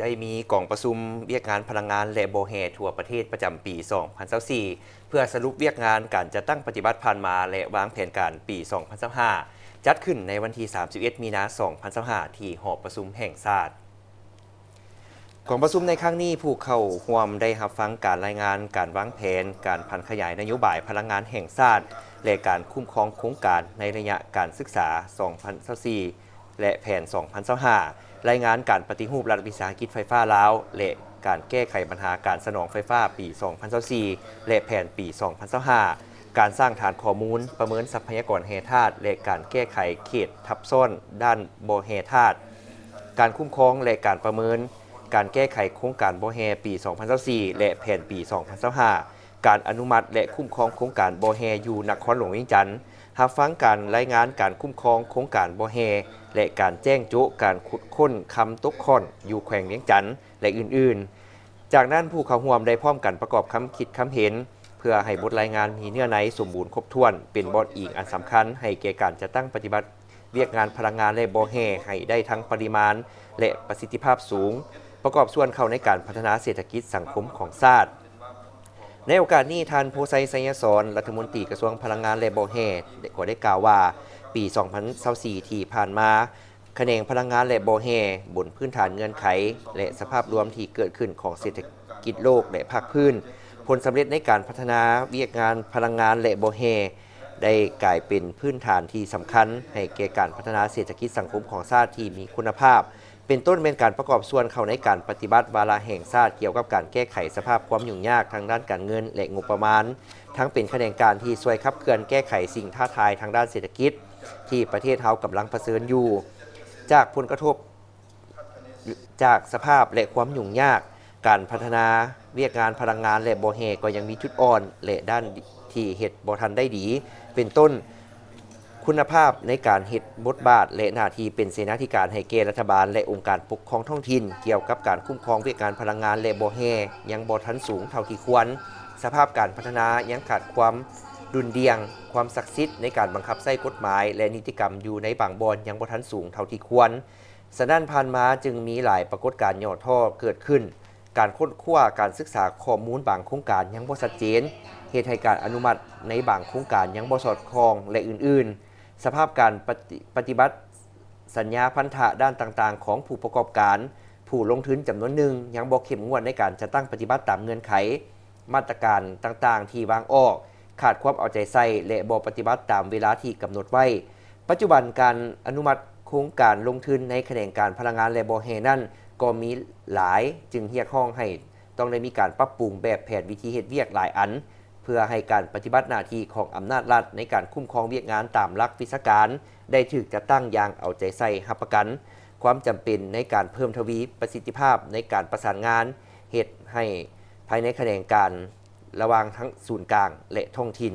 ໄດ້ມີກອງປະຊຸມວຽກງານພະລັງງານ ແລະ ບໍ່ແຮ່ທົ່ວປະເທດປະຈຳປີສອງພັນຊາວສີ່ ເພື່ອສະຫຼຸບວຽກງານການຈັດຕັ້ງປະຕິບັດຜ່ານມາ ແລະ ວາງແຜນການປີສອງພັນຊາວຫ້າ ຈັດຂຶ້ນໃນວັນທີສາມສິບເອັດ ມີນາ ສອງພັນຊາວຫ້າ ທີ່ຫໍປະຊຸມແຫ່ງຊາດ. ກອງປະຊຸມໃນຄັ້ງນີ້ ຜູ້ເຂົ້າຮ່ວມໄດ້ຮັບຟັງການລາຍງານການວາງແຜນການຜັນຂະຫຍາຍນະໂຍບາຍພະລັງງານແຫ່ງຊາດ ແລະ ການຄຸ້ມຄອງໂຄງການໃນໄລຍະການສຶກສາສອງພັນຊາວສີ່ ແລະ ແຜນສອງພັນຊາວຫ້າ, ລາຍງານການປະຕິຮູບລັດວິສາຫະກິດໄຟຟ້າລາວ ແລະ ການແກ້ໄຂບັນຫາການສະໜອງໄຟຟ້າປີສອງພັນຊາວສີ່ ແລະ ແຜນປີສອງພັນຊາວຫ້າ, ການສ້າງຖານຂໍ້ມູນປະເມີນຊັບພະຍາກອນແຮ່ທາດ ແລະ ການແກ້ໄຂເຂດທັບຊ້ອນດ້ານບໍ່ແຮ່ທາດ, ການຄຸ້ມຄອງ ແລະ ການປະເມີນການແກ້ໄຂໂຄງການບໍ່ແຮ່ປີສອງພັນຊາວສີ່ ແລະ ແຜນປີສອງພັນຊາວຫ້າ, ການອະນຸມັດ ແລະ ຄຸ້ມຄອງໂຄງການບໍ່ແຮ່ຢູ່ນະຄອນຫຼວງວຽງຈັນ, ຮັບຟັງການລາຍງານການຄຸ້ມຄອງໂຄງການບໍ່ແຮ່ ແລະ ການແຈ້ງໂຈະການຂຸດຄົ້ນຄຳຕົກຂ້ອນຢູ່ແຂວງວຽງຈັນ ແລະ ອື່ນໆ. ຈາກນັ້ນ ຜູ້ເຂົ້າຮ່ວມໄດ້ພ້ອມກັນປະກອບຄຳຄິດຄຳເຫັນ ເພື່ອໃຫ້ບົດລາຍງານມີເນື້ອໃນສົມບູນຄົບຖ້ວນ, ເປັນບ່ອນອີງອັນສຳຄັນໃຫ້ແກ່ການຈັດຕັ້ງປະຕິບັດວຽກງານພະລັງງານ ແລະ ບໍ່ແຮ່ໃຫ້ໄດ້ທັງປະລິມານ ແລະ ປະສິດທິພາບສູງ, ປະກອບສ່ວນເຂົ້າໃນການພັດທະນາເສດຖະກິດສັງຄົມຂອງຊາດ. ໃນໂອກາດນີ້, ທ່ານ ໂພໄຊ ໄຊຍະສອນ ລັດຖະມົນຕີກະຊວງພະລັງງານ ແລະ ບໍ່ແຮ່ ກໍໄດ້ກ່າວວ່າ ປີສອງພັນຊາວສີ່ ທີ່ຜ່ານມາ, ຂະແໜງພະລັງງານ ແລະ ບໍ່ແຮ່ ບົນພື້ນຖານເງື່ອນໄຂ ແລະ ສະພາບລວມທີ່ເກີດຂຶ້ນຂອງເສດຖະກິດໂລກ ແລະ ພາກພື້ນ, ຜົນສຳເລັດໃນການພັດທະນາວຽກງານພະລັງງານ ແລະ ບໍ່ແຮ່ ໄດ້ກາຍເປັນພື້ນຖານທີ່ສຳຄັນໃຫ້ແກ່ການພັດທະນາເສດຖະກິດສັງຄົມຂອງຊາດທີ່ມີຄຸນນະພາບ, ເປັນຕົ້ນແມ່ນການປະກອບສ່ວນເຂົ້າໃນການປະຕິບັດວາລະແຫ່ງຊາດກ່ຽວກັບການແກ້ໄຂສະພາບຄວາມຫຍຸ້ງຍາກທາງດ້ານການເງິນ ແລະ ງົບປະມານ, ທັງເປັນຂະແໜງການທີ່ຊ່ວຍຂັບເຄື່ອນແກ້ໄຂສິ່ງທ້າທາຍທາງດ້ານເສດຖະກິດ ທີ່ປະເທດເຮົາກຳລັງປະເຊີນຢູ່. ຈາກຜົນກະທົບຈາກສະພາບ ແລະ ຄວາມຫຍຸ້ງຍາກ, ການພັດທະນາວຽກງານພະລັງງານ ແລະ ບໍ່ແຮ່ ກໍຍັງມີຈຸດອ່ອນ ແລະ ດ້ານທີ່ເຮັດບໍ່ທັນໄດ້ດີ, ເປັນຕົ້ນ ຄຸນນະພາບໃນການເຮັດບົດບາດ ແລະ ໜ້າທີ່ເປັນເສນາທິການໃຫ້ແກ່ລັດຖະບານ ແລະ ອົງການປົກຄອງທ້ອງຖິ່ນ ກ່ຽວກັບການຄຸ້ມຄອງວຽກງານພະລັງງານ ແລະ ບໍ່ແຮ່ ຍັງບໍ່ທັນສູງເທົ່າທີ່ຄວນ. ສະພາບການພັດທະນາຍັງຂາດຄວາມດຸ່ນດ່ຽງ, ຄວາມສັກສິດໃນການບັງຄັບໃຊ້ກົດໝາຍ ແລະ ນິຕິກຳຢູ່ໃນບາງບ່ອນຍັງບໍ່ທັນສູງເທົ່າທີ່ຄວນ. ສະນັ້ນ, ຜ່ານມາຈຶ່ງມີຫຼາຍປາກົດການຫຍໍ້ທໍ້ເກີດຂຶ້ນ, ການຄົ້ນຄວ້າ, ການສຶກສາຂໍ້ມູນບາງໂຄງການຍັງບໍ່ຊັດເຈນ, ເຮັດໃຫ້ການອະນຸມັດໃນບາງໂຄງການຍັງບໍ່ສອດຄ່ອງ ແລະ ອື່ນໆ. ສະພາບການປະຕິ ປະຕິບັດສັນຍາພັນທະດ້ານຕ່າງໆຂອງຜູ້ປະກອບການ, ຜູ້ລົງທຶນຈຳນວນໜຶ່ງຍັງບໍ່ເຂັ້ມງວດໃນການຈັດຕັ້ງປະຕິບັດຕາມເງື່ອນໄຂ, ມາດຕະການຕ່າງໆທີ່ວາງອອກ, ຂາດຄວາມເອົາໃຈໃສ່ ແລະ ບໍ່ປະຕິບັດຕາມເວລາທີ່ກຳນົດໄວ້. ປັດຈຸບັນການອະນຸມັດໂຄງການລົງທຶນໃນຂະແໜງການພະລັງງານ ແລະ ບໍ່ແຮ່ນັ້ນກໍມີຫຼາຍ, ຈຶ່ງຮຽກຮ້ອງໃຫ້ຕ້ອງໄດ້ມີການປັບປຸງແບບແຜນວິທີເຮັດວຽກຫຼາຍອັນ, ເພື່ອໃຫ້ການປະຕິບັດໜ້າທີ່ຂອງອຳນາດລັດໃນການຄຸ້ມຄອງວຽກງານຕາມຫຼັກວິຊາການໄດ້ຖືກຈັດຕັ້ງຢ່າງເອົາໃຈໃສ່, ຮັບປະກັນຄວາມຈຳເປັນໃນການເພີ່ມທະວີປະສິດທິພາບໃນການປະສານງານເຮັດໃຫ້ພາຍໃນຂະແໜງການ ລະຫວ່າງທັງສູນກາງ ແລະ ທ້ອງຖິ່ນ.